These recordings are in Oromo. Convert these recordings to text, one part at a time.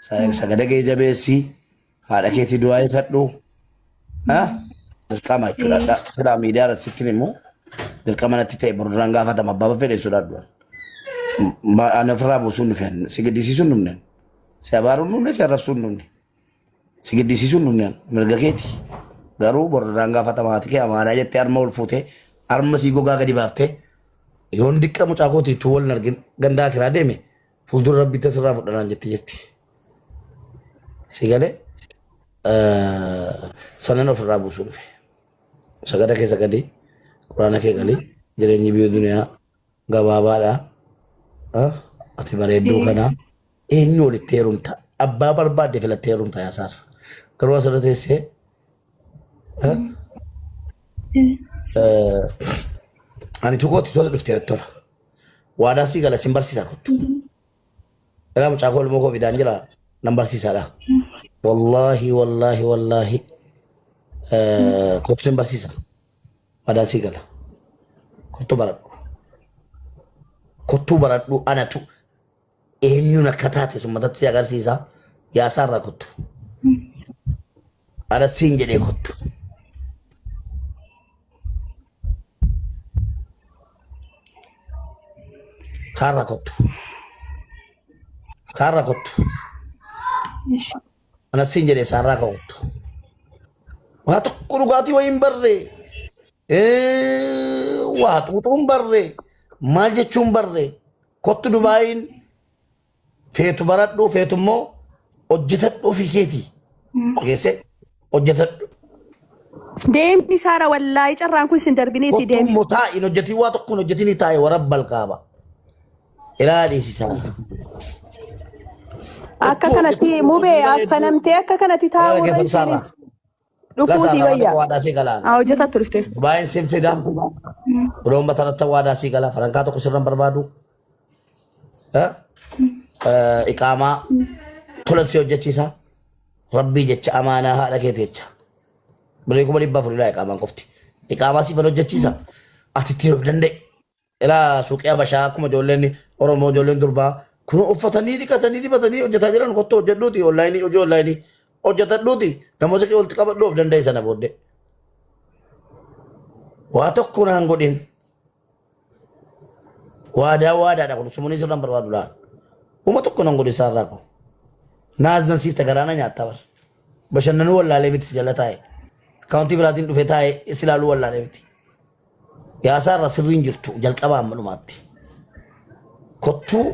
Sagada kee jabeessi. Haadha keetii du'aa eegadhu. Ha? Dirqama jechuudha. Silaa miidiyaa irratti sittin immoo dirqama natti ta'e borduraan gaafatama abbaa fedhe sodaadhu. Ani ofirraa buusuun dhufe. Si gaddisiisuun dhumne. Si abaaruun dhumne si arrabsuun dhumne. Si gaddisiisuun dhumne mirga keeti. Garuu borduraan gaafatama haati kee amaanaa jettee harma ol fuutee harma sii gogaa gadi baaftee yoon diqqa mucaa kootii tuu wal hin argin gandaa kiraa deeme fuuldura rabbiitti asirraa fudhanaan jetti jirti. Si galee sanan ofirraa buusuu dhufe. Sagada kee sagadii, quraana kee galii, jireenyi biyya duniyaa gabaabaadha. Ati bareedduu kana eenyu walitti heerumta? Abbaa barbaadde filattee heerumta yaasaar. Garuu asirra teessee ani tukootti tosa dhuftee tola. Waadaa sii gala sin barsiisaa kottu. Ilaa mucaa koo ilmoo koo fidaan jira nan barsiisaadha. Wallaahi wallaahi wallaahi kottu sin barsiisa. Waadaa sii gala. Kottu baradhu. Kottuu baradhu anatu eenyuun akka taate summatatti si agarsiisa. Yaasaa irraa kottu. Ana siin jedhee kottu. Saarra kottu. Saarra kottu. Ana siin jedhee saarraa kottu. Waa tokko dhugaatii wayii hin barree. Waa xuuxuu hin barree. Maal jechuu hin barree. Kottu Dubaayiin Feetu baradhu feetu immoo hojjetadhu ofii keetii. Dhageessee hojjetadhu. Deemi Saara wallaahi carraan kun sin darbineeti Kottu deemi. immoo taa'i hin hojjetin waa tokko hin hojjetin taa'i warabba alkaaba. Ilaa dhiisisaa. Akka Kottu kanatti hojjetadhu mubee hojii bareedduu. affanamtee akka kanatti Ilaa taa'uu irra dhaggeeffatu saarraa. isinis dhufuu Ilaa sii saarraa waan wayya. tokko waadaa sii galaan. Haa hojjetattu dhufte. Baay'een sin fida. Roon batarratti waadaa sii gala. Farankaa tokko sirran barbaadu. Iqaamaa tolan si hojjechiisa. Rabbii jecha amaanaa haadha keeti jecha. Birrii 400,000 ilaa iqaamaan qofti. Iqaamaa siifan hojjechiisa. Ati ittiin of danda'e. Ilaa suuqii Habashaa akkuma ijoolleen Oromoo ijoolleen durbaa kun uffatanii dhiqatanii dibatanii hojjetaa jiran kottu hojjedhuuti onlaayinii hojii onlaayinii hojjetadhuuti namoota kee walitti qabadhu of danda'e sana booddee. Waa tokko naan godhin. Waadaa waadaadha kun sumuunii sirraan barbaadu laal. Uma tokko nan godhe isaarraa kun. Naaznan siif tagaraana nyaatta bar. Bashannanuu wallaalee miti si jala taa'e. Akkaawuntii biraatiin dhufe taa'e si ilaaluu wallaalee miti. Yaasaarra sirriin jirtu jalqaba amma dhumaatti. Kottuu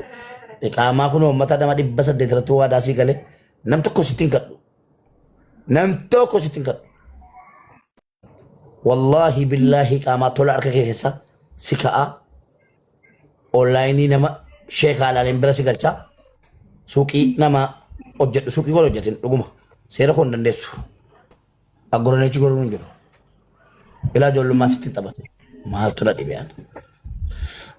qaamaa kun uummata nama 800 irratti waadaa sii galee nam tokko sitti hin kadhu. Nam tokko sitti hin kadhu. Wallaahi billaahi qaamaa tola harka kee keessa si ka'a. Onlaayinii nama sheekaa ilaaleen bira si galcha. Suuqii nama hojjedhu suuqii koo hojjetin dhuguma. Seera koo hin dandeessu. Aggoroneechi goruun hin jiru. Ilaa ijoollummaa sitti hin taphate. Maaltu na dhibe ani.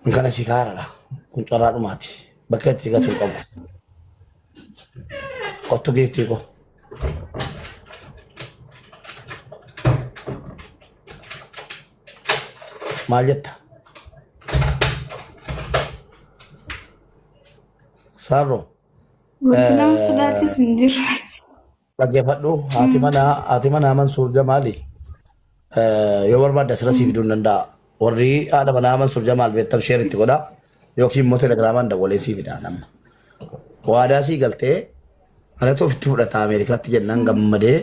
An kana si kaarara. Kun carraa dhumaati. Bakka itti si gatu hin qabu. Kottu giiftii koo. Maal jetta? Saarroo. Wanti nama sodaachisu hin jiru. Dhaggeeffadhu haati manaa Mansuur Jamaali yoo barbaadde asirra sii fiduu hin danda'a. Warri haadha manaa Mansuur Jamaal beektan sheer itti godha yookiin immoo telegiraamaan dawwalee sii fida namna. Waadaa sii galtee anatu ofitti fudhata Ameerikaatti jennaan gammadee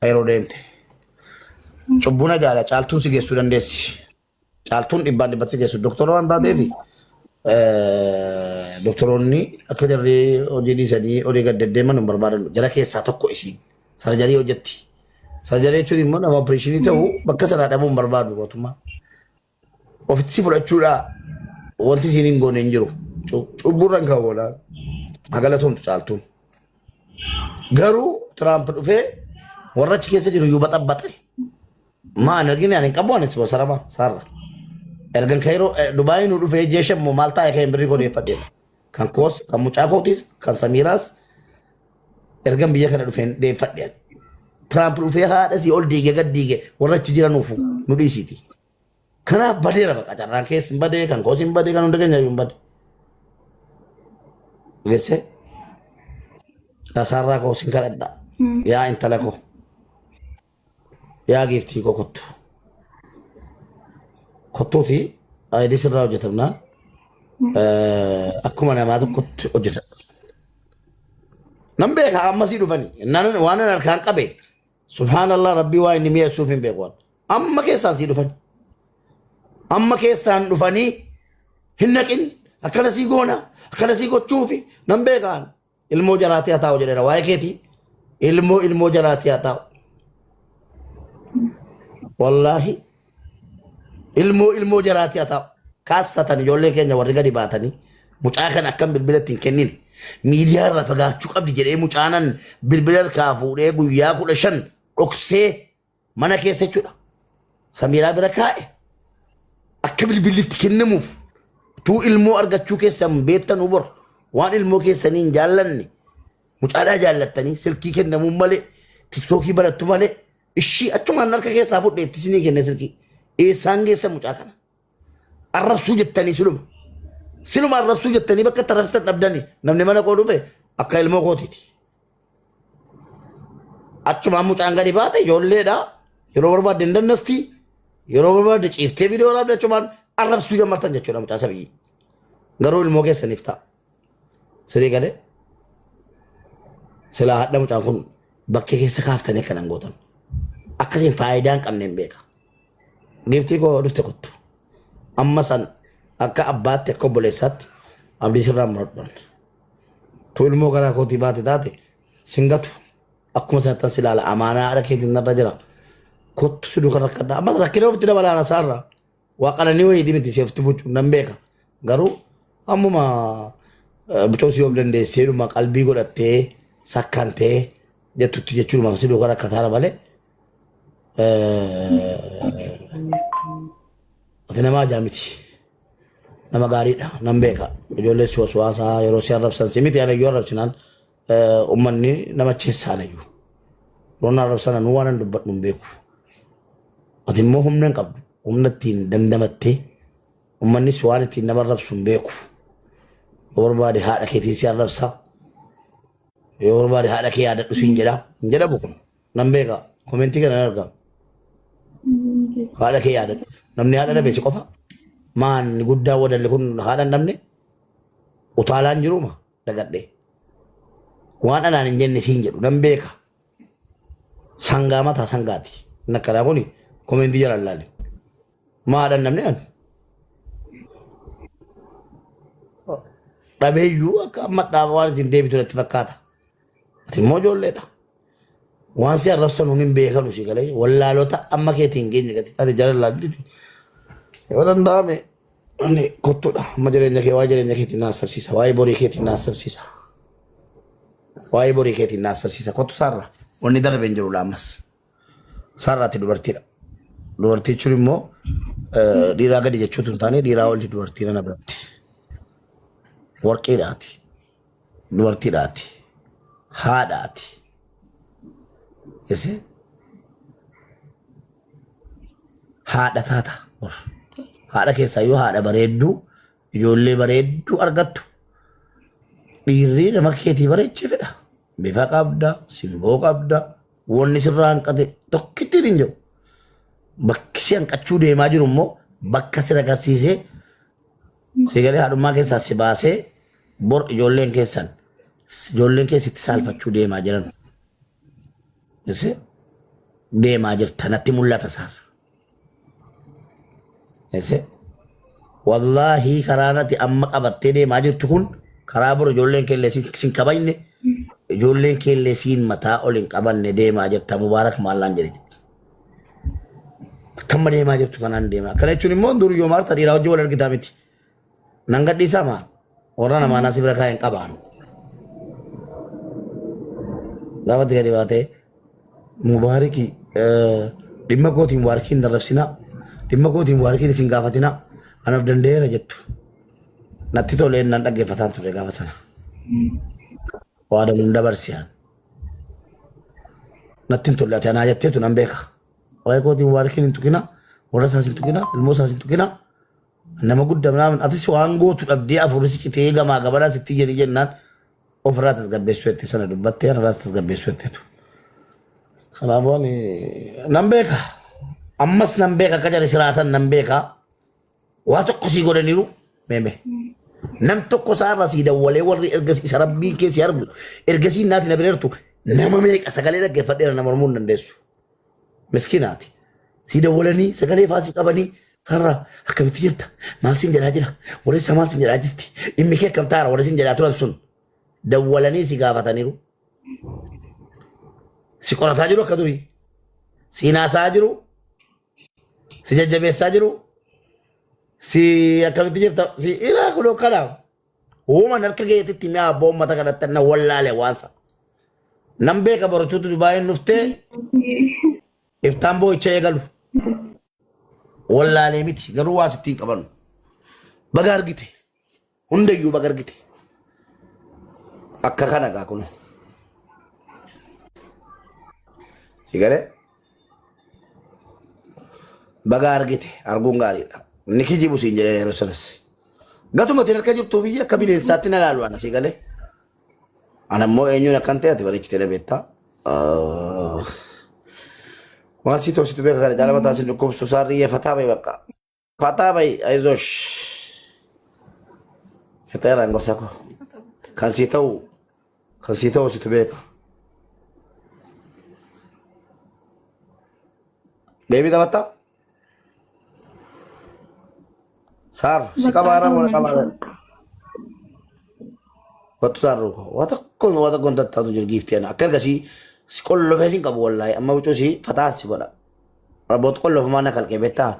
yeroo deemte. Cubbuu na jaala caaltuun si geessuu dandeessi. Caaltuun dhibbaan dhibbatti si geessu doktora waan taateef doktoroonni akka jarri hojii dhiisanii olii gad deddeeman hin barbaadan. Jara keessaa tokko isiin sarjarii hojjetti. Sarjarii jechuun immoo nama opereeshinii ta'u bakka sanaa dhabuu hin barbaadu mootummaa. Ofitti si fudhachuudha wanti isiin hin goone hin jiru. Cubbuurra hin ka'u oolaa. Hagalatoomtu caaltuun. Garuu Tiraamp dhufee warra achi keessa jiru iyyuu baxabbaxe. Maa ani argine ani hin qabu ani ispoonsarama saarra. Ergan Kairoo Dubaayii nu dhufee jeesha immoo maal taa'e kan birrii koo deeffadheera. Kan koos kan mucaa kootiis kan Samiiraas ergan biyya kana dhufeen deeffadhe. Tiraamp dhufee haadha sii ol diige gad diige warra achi jiranuufu nu dhiisiiti. Kanaaf badeera baqa carraan keessa hin badee kan koos hin badee kan hunda keenya iyyuu hin bade. Geessee. Tasaarraa koo sin kadhadha. Yaa intala koo. Yaa giiftii koo kottu. Kottuuti ayidii sirraa hojjetamnaan akkuma namaa tokkotti hojjeta. Nan beeka ammasii dhufanii. Nan waan an harkaan qabe. Subhaanallah rabbii waa inni mi'eessuuf hin beeku. Amma keessaan sii dhufan. Amma keessaan dhufanii hin naqin akkana sii goona akkana sii gochuufi nan beekaan. Ilmoo jalaatii haa taa'u jedheera waa'ee keetii. Ilmoo ilmoo jalaatii haa taa'u. Wallaahi ilmoo ilmoo jalaatii haa taa'u. Kaassatan ijoollee keenya warri gadi baatanii mucaa kana akkam bilbila ittiin kennin miidiyaa irraa fagaachuu qabdi jedhee mucaanan bilbila harkaa fuudhee guyyaa 15 dhoksee mana keessa jechuudha. Samiiraa bira kaa'e akka bilbilli itti kennamuuf utuu ilmoo argachuu keessan beektanuu bor waan ilmoo keessanii hin jaallanne mucaadhaa jaallattanii silkii kennamuun malee tiktookii barattu malee ishii achumaan harka keessaa fudhe itti isinii kenne silkii eessaan geessa mucaa kana arrabsuu jettanii siluma siluma arrabsuu jettanii bakka itti arrabsitan dhabdanii namni mana koo dhufe akka ilmoo kootiiti. Achumaan mucaan gadi baate ijoolleedha. Yeroo barbaadde hin dannasti. Yeroo barbaadde ciiftee viidiyoo waraabde achumaan arrabsuu jammartan jechuudha mucaa sabiyyii. Garuu ilmoo keessaniif ta'a. Sirii galee silaa hadha mucaan kun bakkee keessa kaaftanii akkanan gootan. Akkasiin faayidaa hin qabne hin beeka. Giiftii koo dhufte kottu. Amma san akka abbaatti akka obboleessaatti abdii sirraa muradhaan. Tu ilmoo garaa kootii baate taate sin gatu. Akkuma sanattan si ilaala amaanaa haadha keetiin narra jira. Kottu si duuka rakkadha. Ammas rakkina ofitti dabalaana isaarra. Waa qananii wayiiti miti ishee ofitti buchu nan beeka. Garuu ammuma bucoo si of dandeessee dhuma qalbii godhattee sakkantee jettutti jechuudha si duuka rakkataara malee. Ati nama ajaa miti. Nama gaariidha. Nan beeka. Ijoollee si waswaasaa yeroo si arrabsan si miti anayyuu arrabsinaan uummanni nama cheessaa anayyuu. Yeroo na arrabsan anuu waan an dubbadhu hin beeku. Ati immoo humna hin qabdu. Humna ittiin dandamattee uummannis waan ittiin nama arrabsu hin beeku. Yoo barbaade haadha keetiin si arrabsa. Yoo barbaade haadha kee yaadadhu siin jedha. Hin jedhamu kun. Nan beeka. Komentii kana nan arga. Haadha kee yaadadhu. Namni haadha dhabe si qofa. Maan guddaa wadalli kun haadha hin dhabne. Utaalaan jiruuma dagadhe. Waan anaan hin jenne siin jedhu nan beeka. Sangaa mataa sangaati. Inni akkanaa kuni komentii jala ilaali. Maa haadha hin dhabne ani. Dhabeeyyuu akka amma dhaaba waan isin deebitu natti fakkaata. Ati immoo ijoolleedha. Waan si arrabsan hun hin beekanu si galee wallaalota amma keetiin hin geenye gati taate jala laalliti. Yoo danda'ame ani kottudha. Amma jireenya kee waa'ee jireenya keetiin na haasabsiisa. Waa'ee borii keetiin na haasabsiisa. Waa'ee borii keetiin na haasabsiisa. Kottu saarra. Wanni darbe hin jiru laammas. Saarraati dubartiidha. Dubartii jechuun immoo dhiiraa gadi jechuutu hin taane dhiiraa olli dubartii nana biratti. Warqiidhaati. Dubartiidhaati. Haadhaati. Isi haadha taata. Bor. Haadha keessaa yoo haadha bareedduu ijoollee bareedduu argattu dhiirri nama keetii bareechee fedha. Bifa qabda, simboo qabda, wanni sirraa hanqate tokkittiin hin jiru. Bakki si hanqachuu deemaa jiru immoo bakka si rakkisiisee si galee haadhummaa keessaa si baasee bor ijoolleen keessan ijoolleen keessa itti saalfachuu deemaa jiran. Isi deemaa jirta natti mul'ata isaarra. Isi wallaahii karaa natti amma qabattee deemaa jirtu kun karaa bor ijoolleen keellee sin kabajne ijoolleen keellee siin mataa ol hin qabanne deemaa jirta mubaarak maallaan jedhe. Akkamma deemaa jirtu kanaan deema. Akkana jechuun immoo dur yoo maarta dhiiraa hojii wal argitaa miti. Nan gadhiisaa maa? Warra namaa naasii bira kaa'een qabaan. Gaafa itti gadi baatee mubaariki dhimma kootiin mubaarikiin darrabsinaa dhimma kootiin mubaarikiin isin gaafatinaa anaaf danda'eera jettu. Natti toleen nan dhaggeeffataan ture gaafa sana. Waa danuun dabarsiyaan. Natti hin tolle ati anaa jetteetu nan beeka. Waa'ee kootiin mubaarikiin hin tuqinaa warra isaas hin tuqinaa ilmoo isaas hin tuqinaa. Nama guddaa minaamin atis waan gootu dhabdee afurii si citee gamaa gamanaa sitti jedhi jennaan. Ofirraa tasgabbeessuu jettee sana dubbattee anarraas tasgabbeessuu jetteetu. Kanaafuu ani nan beeka. Ammas nan beeka akka jari siraasan nan beeka. Waa tokko sii godhaniiru meeme. Nam tokko isaarra sii dawwalee warri ergasii isa rabbiin kee si argu ergasii naati na bireertu nama meeqa sagalee dhaggeeffadheera nama mormuu hin dandeessu. Miskiinaati. Sii dawwalanii sagalee faasii qabanii sarara akkamitti jirta maal siin jedhaa jira warri isaa maal siin jedhaa jirti dhimmi kee akkam taara warri siin jedhaa turan sun dawwalanii si gaafataniiru. Si qorataa jiru akka durii. Si naasaa jiru. Si jajjabeessaa jiru. Si akkamitti jirta si ilaa kun kanaaf. Uuman harka keetitti mi'a abbaa uummata kanatti na wallaale waansa. Nan beeka borituutu Dubaayin dhuftee iftaan boo'icha eegalu. Wallaalee miti garuu waa sittiin qabanu. Baga argite. Hundayyuu baga argite. Akka kana gaa kun. Si galee? Baga argite arguun gaariidha. Ni kijibu siin jedhee yeroo sanas. Gatuma itti harka jirtuuf iyyuu akka bineensaatti na laalu ana si galee. Ana immoo eenyuun akkan ta'e ati bareechitee na beektaa. Waan si tolchitu beeka kana caala mataa sin dhukkubsu saarri fataa bahi bakka. Fataa bahi ayizosh. Fixeeraan gorsa koo. Kan si ta'u kan si ta'u situ beeka. Deebii taphattaa? Saar si qabaara moo na qabaara? Kottu saarruu koo. Waa tokko waa tokko hin tattaatu jiru giiftii ana. Akka ergasii si qollofee sin qabu wallaahi amma huccuu si fataa si godha. Rabboot qollofumaa na kalqee beektaa?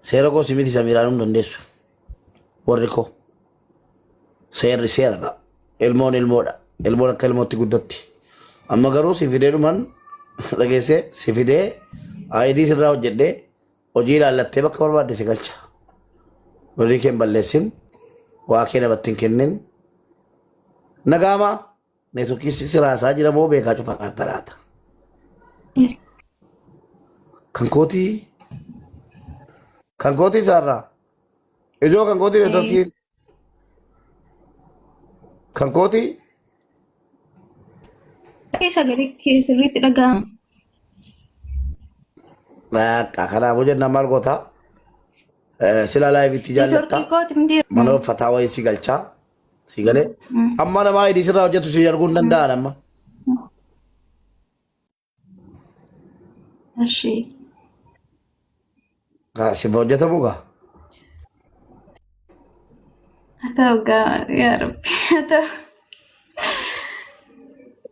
Seera koo si miti samiiraan hin dandeessu. Warri koo. Seerri seera dha. Ilmoon ilmoodha. Ilmoon akka ilmootti guddatti. Amma garuu si fidee dhuman dhageessee si fidee ID sirraa hojjedhee hojii ilaallattee bakka barbaadde si galcha. Birrii kee hin balleessin. Waa kee namatti hin kennin. Nagaamaa neetworkii si raasaa jira moo beekaa cufa karta laata? Kan kootii kan kootii isaarraa. Ijoo kan kootii neetworkii kan kootii Sagalee kee sirriitti dhaga'ama. Bakka kanaafuu jennaan maal goota? Sila laayivitti jaallatta. Neetworkii kooti miti. Mana uffataa wayii si galchaa. Si galee. Amma nama ID sirraa hojjetu si arguu hin danda'an amma. Ashii. Gaa siif hojjetamu gaa. Haa ta'u gaa yaa rabbi haa ta'u.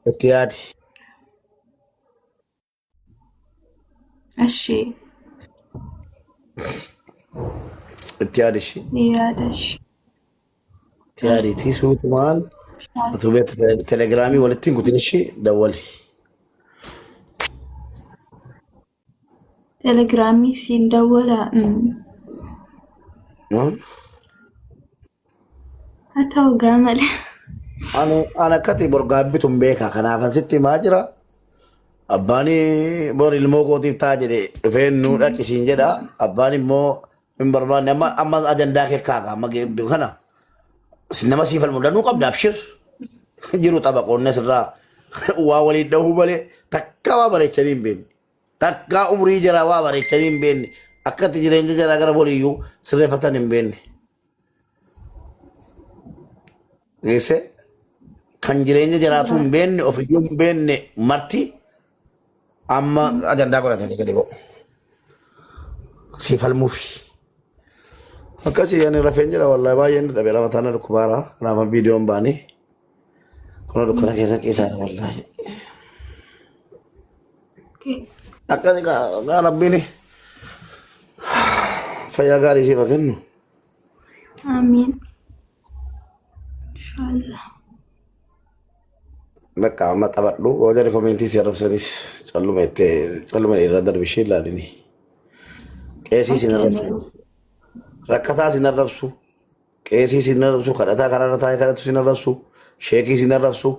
Itti yaadi. Ashii. Itti yaadi ishii. Ni yaada ishii. Itti yaadiitii suutumaan utuu beektu telegiraamii walitti hin kutin ishii dawwali. Telegiraamii siin dawwala. Haa ta'u gaa malee. Ani ani akkati bor gaabbitu hin beeka kanaaf asitti himaa jira. Abbaan bor ilmoo kootiif ta'a jedhe dhufee nuu dhaqi siin jedha. Abbaan immoo hin barbaanne amma amma ajandaa kee kaaga amma geeddu kana nama sii falmu danuu qabda abshir. Jiru xabaqoonni asirraa waa waliin dhahuu malee takka waa bareechanii hin beekne. Takkaa umrii jaraa waa bareechanii hin beekne. Akkatti jireenya jaraa gara boriiyyuu sirreeffatan hin beekne. Geesse kan jireenya jaraatuu hin beekne ofiyyuu hin beekne marti amma ajandaa godhatanii gadi ba'u. Sii falmuufi. Akkasii ani rafeen jira wallahi baay'een dadhabeera mataan na dhukkubaara. Kanaaf viidiyoon baanii kuna dukkana keessa ciisaara wallahi. Akkasi gaa rabbiin fayyaa gaarii siif haa kennu. Amiin. Inshallah. Bakka amma taphadhu yoo jarri komentii si arrabsanis calluma itti calluma irra darbi ishee ilaalini. Qeesii sin arrabsu. Rakkataa sin arrabsu. Qeesii sin arrabsu. Kadhataa karaarra taa'ee kadhatu sin arrabsu. Sheekii sin arrabsu.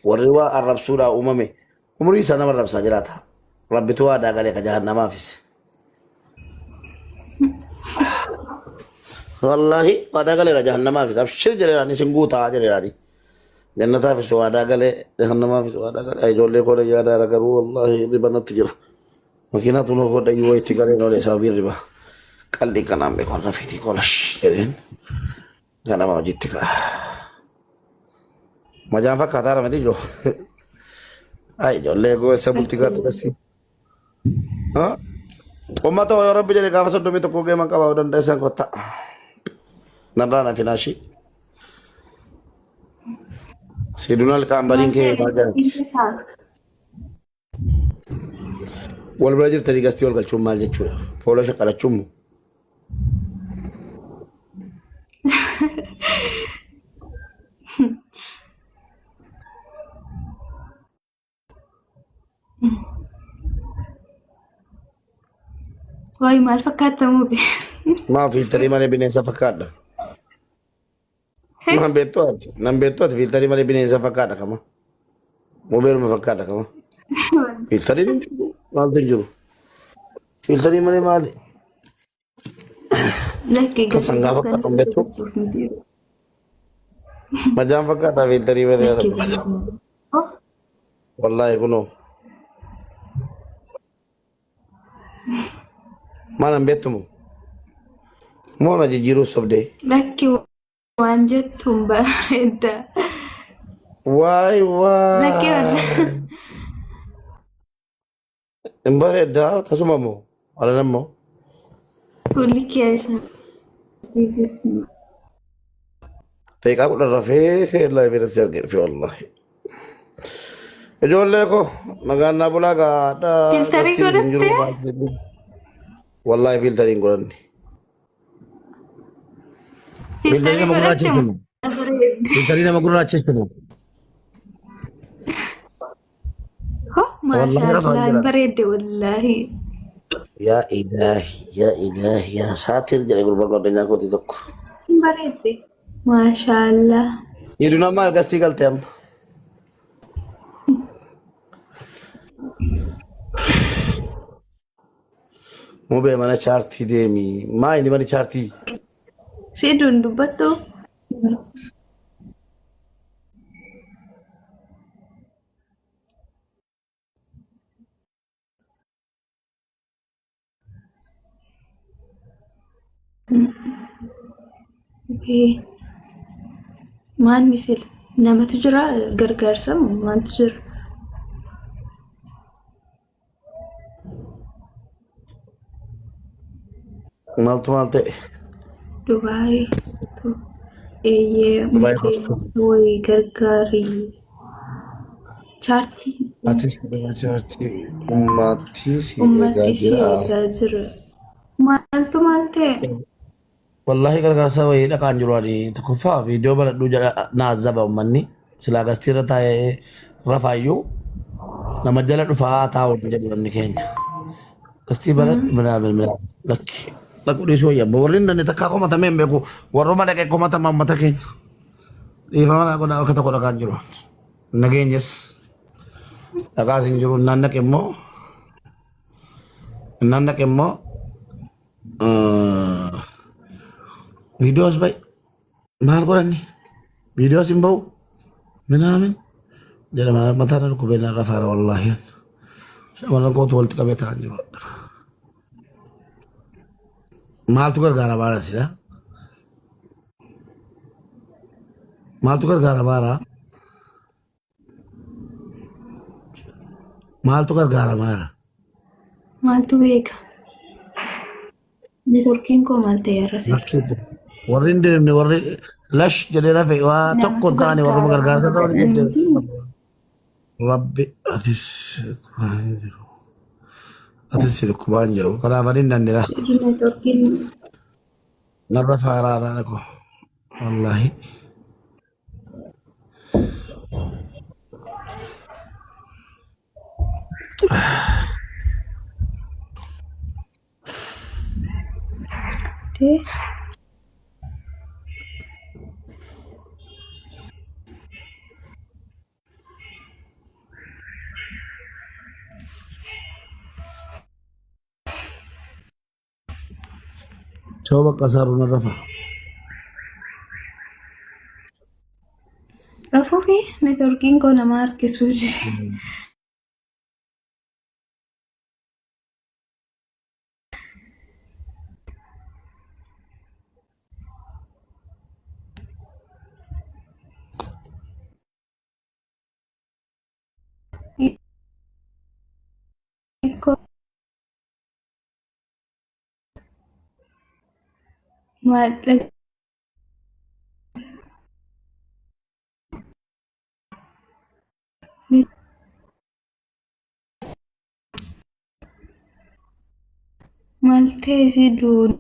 Warri waa arrabsuudhaa uumame Umurii isaa nama arrabsaa jiraata. Rabbitu waadaa galee ka jahannamaafis. Wallaahi waadaa galeera jahannamaafis. Abshir jedheeraan isin guutaa jedheeraani. Jannataafis waadaa galee jahannamaafis waadaa galee ijoollee koo yaadaara garuu wallaahi riba natti jira. Makiinaa tunuu koo dhayyuu wayitti galeen oole sababii riba. Qal'ii kanaan beeku har'a fiitii koo lash jedheen ganama hojiitti ka'a. Majaan fakkaataa ramati ijoo. Ay ijoollee koo eessa bultii gaadha basti. Uummata yoo rabbi jedhe gaafa 31 geeman qabaa dandeessan kottaa. Narraa na finaashii. Siidunal kaambariin Maal kee ta'e maal jedhamti? isaa? Wal bira jirtanii gastii wal galchuun maal jechuudha? Fooloo shaqqalachuun moo? Wayi maal fakkaata mube? Maa fiiltarii malee bineensa fakkaadha. Nan beektu ati. Nan beektu ati fiiltarii malee bineensa fakkaadha kama. Mobeeluma fakkaadha kama. Fiiltariin hin jiru. Maaltu hin jiru? Fiiltarii malee maali? Lakki Kan sangaa fakkaatu hin beektu? Majaan fakkaata fiiltarii malee. Lakki. Wallaahi kunoo. Maal hin beektu moo? Moo na jijjiiruuf sobdee? Lakki waan jettu hin bareedda. Waay Lakki waay. Hin bareeddaa tasuma moo? Ala moo? Fuulli kee isa siifis. Daqiiqaa 10 rafee keellaa irratti argee dhufe wallaahi. Ijoollee koo nagaan naa bulaa gaadha. Filtarii Gastiin isin jiru godhattee? baay'ee. Wallaahi fiiltarii hin godhanne. Fiiltarii Filtarii nama godhatte gurraacha jechuun. bareeddi. Fiiltarii nama gurraacha jechuun. Ho Wallaahi rafaa maashaallah jira. bareedde wallaahi. Yaa ilaahi yaa ilaahi yaa saatir jedhe gurbaan godhanyaa kootii tokko. Bareedde. Maashaallah. Hidduun amma gastii galte amma. Mubee mana chaartii deemi. Maa inni mana chaartii? Siiduun dubbattu. Maanni sila namatu jira gargaarsa moo maaltu jira? Maaltu maal ta'e? Dubaay eeyyee Dubaay mukee kottu. wayii gargaarii chaartii Atis nama jaartii ummaatti si eegaa ummatti si jira. eegaa jira. Maaltu maal ta'e? Wallaahi gargaarsa wayii dhaqaan jiru ani tokkoffaa viidiyoo baradhuu jedha na azaba ummanni silaa gastii irra taa'ee rafaayyuu nama jala dhufaa taa'u hin jedhu namni keenya. Gastii baradhu minaa minaa lakki dhaquu dhiisuu wayya warri hin dandeenye takkaa komatamee hin beeku warruma dhaqee komatama ummata keenya. Dhiifama naa godhaa bakka tokko dhaqaan jiru. Nageenyas dhaqaas hin jiru naan dhaqe immoo naan dhaqe immoo Viidiyoos ba'i maal godhanni viidiyoos hin ba'u minaamin jedhama mataa na dhukkubee na rafaara wallaahi shamarran kootu walitti qabee ta'an jiru. Maaltu gargaara baara sila? Maaltu gargaara baara? Maaltu gargaara baara? Maaltu beeka? Neetworkiin koo maal ta'e har'a sila? Lakkii warri hin deemne warri lash jedhee rafe waa tokko Namatu hin taane warruma gargaara gargaarsa irra warri jedhan deddeebi'u. miti. Rabbi atis dhukkubaa hin jiru. Atis dhukkubaa hin jiru. Kanaaf ani hin dandira. Neetworkiin Narra faaraa dhaqo. Wallaahi. Dee. Choo bakka saaruu narra fa'a. Rafu. Fufi networkiin koo nama harkisuu jire. Maallaqni maal ta'e si duun.